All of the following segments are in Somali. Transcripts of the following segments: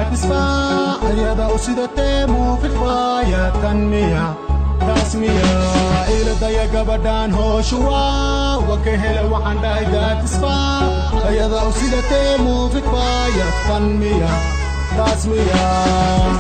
That is fine. Ayada u sidatee movie fire. Tan miya, taas miya? Iladaya gabadhaan hooshuwa waka hele. Waxaan dhahay, that is fine. Ayada u sidatee movie fire. Tan miya, taas miya?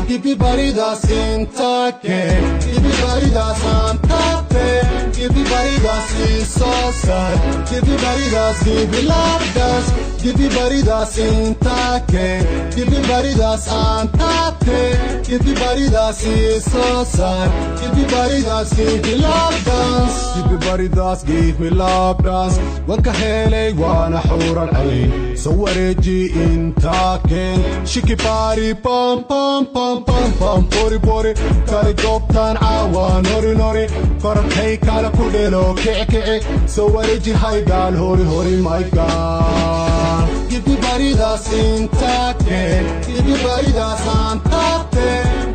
Gibi baridaas intake, gibi baridaas antate, gibi baridaas isoo saar, gibi baridaas gibi labdaas, gibi baridaas intake, gibi baridaas antate, gibi baridaas isoo saar, gibi baridaas gibi labdaas, gibi baridaas, give me love dance. Waan ka helay, waana xuuran cayn. Soo wareeji intaakeen shiki bari pam pam pam pam pam bori bori kali goobtaan caawa nori nori korakay kala ku dhelo kici kici. Soo wareeji haygaal hori hori my god. Gibi baridaas intaakeen, gibi baridaas antate,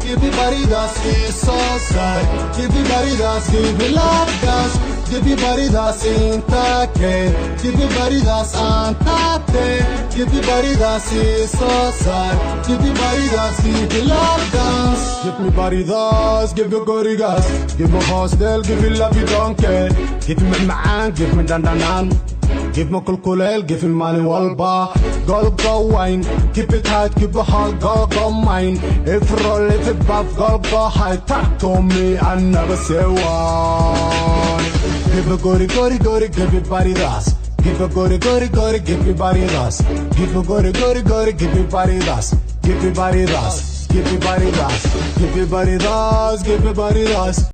gibi baridaas isoo saar, gibi baridaas gibi labdaas, gibi baridaas intaakeen, gibi baridaas antate, gibi baridaas isoo saar, gibi baridaas gibi labdaas. Give me baridaas, give me gorigas, give me hostel, give me love you don't care. Give me macaan, give me dandanaan. Give me kulkuleel, give me maalin walba. Go, go wine, keep it high, keep it hot, go, go mine. If roll, if it buff, go, go high. Talk to me, I never say why. Give me gori, gori, gori, give me baridas. Give me gori, gori, gori, give me baridas. Give me gori, gori, gori, give me baridas. Give me baridas, give me baridas, give me baridas, give me baridas.